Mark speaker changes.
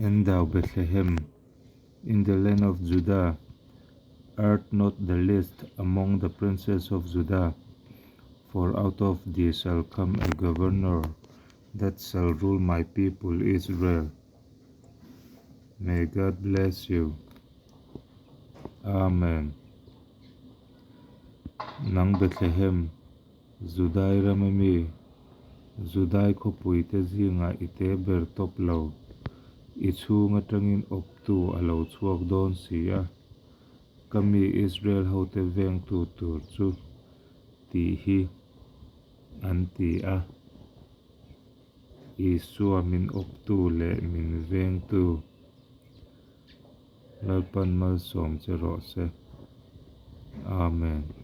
Speaker 1: And thou Bethlehem, in the land of Judah, art not the least among the princes of Judah, for out of thee shall come a governor that shall rule my people Israel. May God bless you. Amen. Nang Bethlehem, Judai rama mi, Judai khawpuite zingah i te ber tawp lo, i chhung atangin awptu a lo chhuak dawn si a, ka mi Israel hote vengtu tur chu tih hi an ti a. Isua min awptu leh min vengtu Lalpan malsawm che rawh se. Amen.